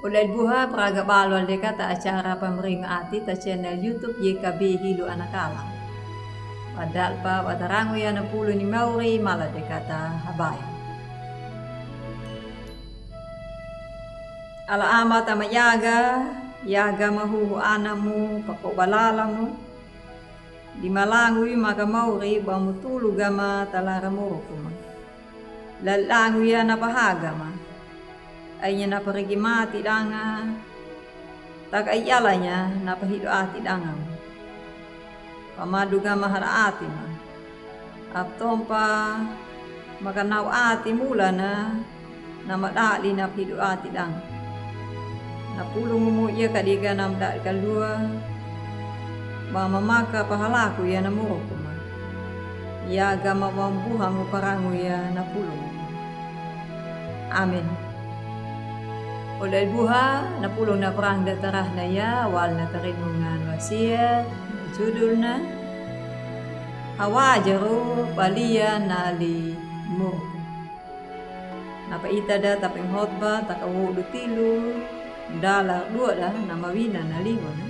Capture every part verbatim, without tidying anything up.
Oda i buha praga balo al de kata acara Pamringa Ati ta channel YouTube Y K B Hilo Anakala. Padal pa batarangu ya na pulu ni mauri mala de kata habaya. Ala ama tama yaga, yaga mahuhu anamu, pako balala mu. Di malangu i maka mauri ba mutulu gama talara muruku ma. Lalangu ya na pahaga ma. Ainya na parigi mati danga. Taka i alanya na pahidu ati danga ma. Pamadu gama hara ati ma. Aptompa maka nau ati mulana na madadi na pidu ati dang. Na pulungu mu iya kadiga na madadi kalua. Ba mamaka pahalaku iya na muruku ma. Iya gama bambuhangu parangu iya na pulungu. Amin. Oda i buha na pulungu na parang da tarahna iya wal na tarinungan wasiat. Judulna Hawajaru palia na li muruku. Na paita da tapenghotba taka wodu tilu dala dua da na mawina na lingona.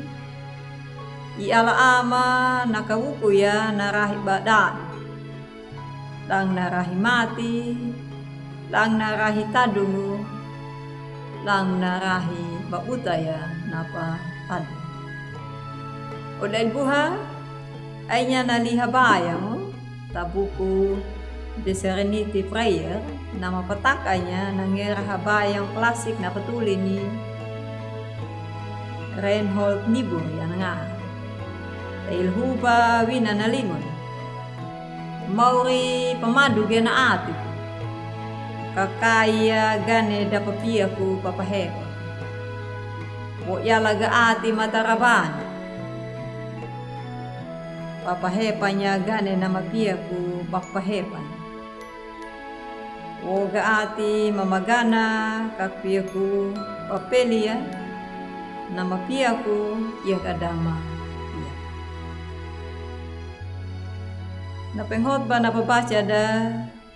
I ala ama na kawuku ya na rahi badadi. Dang na rahi mati, dang na rahi tadungu, dang na rahi babuta ya na patadungu. Oda i buha, ainya na li habayangu ta buku The Serenity Prayer, na mapataka nya na ngera habayang klasik na patuli ni Reinhold Niebuhr ya na nga. Ta ilhuba wina na lingona. Mauri pamadu gena atiku. Kakaia gane da papiaku papahepa. Wo yalaga ati matarabani. Papahepa nya gane na mapiaku papahepa nya. Wo ga ati mamagana kakpiaku papelia na mapiaku iya kadama iya. Na penghotba na pabaca da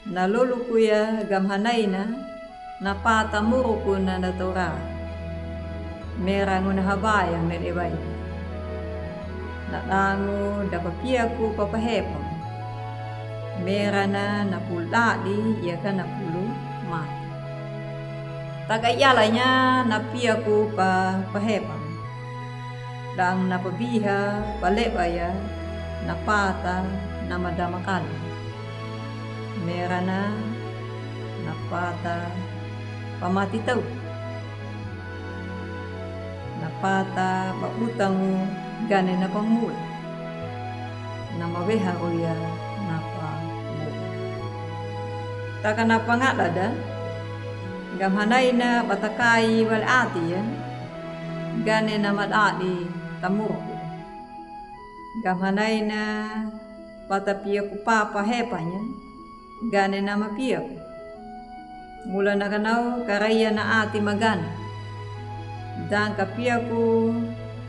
na loluku ya gam hanaina na pata muruku na na tora. Merangu na habayang na debai. Na dangu da papiaku papahepa. Merana na puladi iya ka na pulu mati. Taka yalanya na piaku papahepa. Dang na pabiha paleba ya na pata na madama kali. Merana na pata pamati tau. Na pata babutangu gane na pamula. Na maweha oya na pamula. Taka na pangadada gam hanaina batakai wal ati ya. Gane na madadi tamuruku. Gam hanaina batapiaku papahepanya. Gane na mapiaku. Mula na kanau karaia na ati magana. Dang kapiaku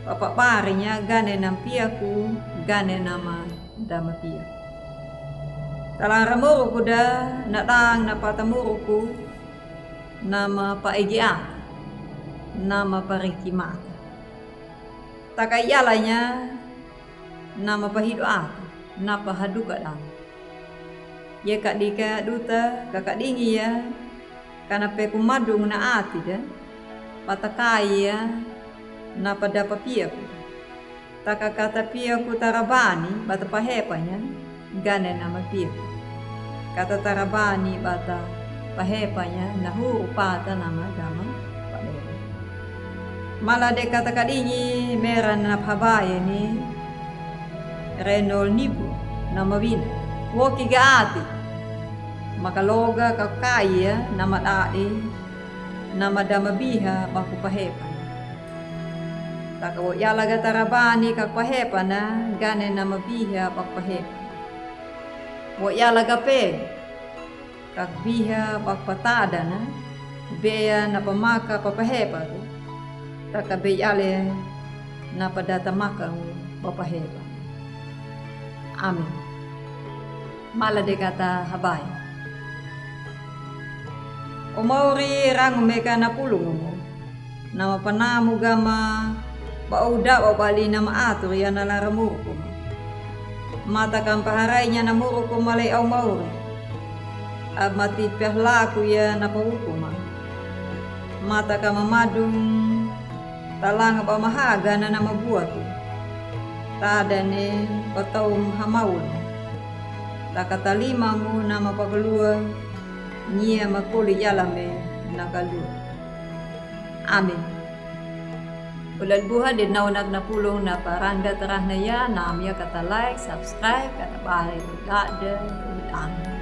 papabarinya gane na mapiaku gane na madama piaku. Talara muruku da na dang na pata muruku. Na mapaigi ati na mapariki mata. Taka yalanya na mapahidu ati na pahaduka dang. Ye kadika duta kakadingi ya kana peku madung na ati da patakai ya na padapa piaku. Taka kata piaku tarabani bata pahepanya gane na mapiaku. Kata tarabani bata pahepanya na huru pata na madama padere. Mala de kata kadingi mera na pahabaye ni Reinhold Niebuhr na mawina. Woki ga ati makaloga kakaiya na madadi na madama biha baku pahepanya. Taka wo yalaga tarabani kak pahepana gane na mabiha bak pahepana. Wo yalaga pe kak biha bak patadana beya na pamaka papahepatu. Taka beyale na padata maka papahepa. Amin. Mala de kata habai. O mauri rangu meka na pulungu mu. Na mapanamu gama ba au da'wa bali na maatur ya na laran muruk kuma. Mata ka mpaharai nya na muruk kuma lei au mauri. Ab mati piah laku ya na pawu kuma. Mata ka mamadung talanga ba mahaga na na mabuatu. Tadane ba tau hamauna. Taka talimamu na mapakalua. Nyia makoli yalame na kalua. Amin. Ulal buha de nauna na pulung na paranda tarahna ya, na amia kata like, subscribe, kata bari, dada, dada.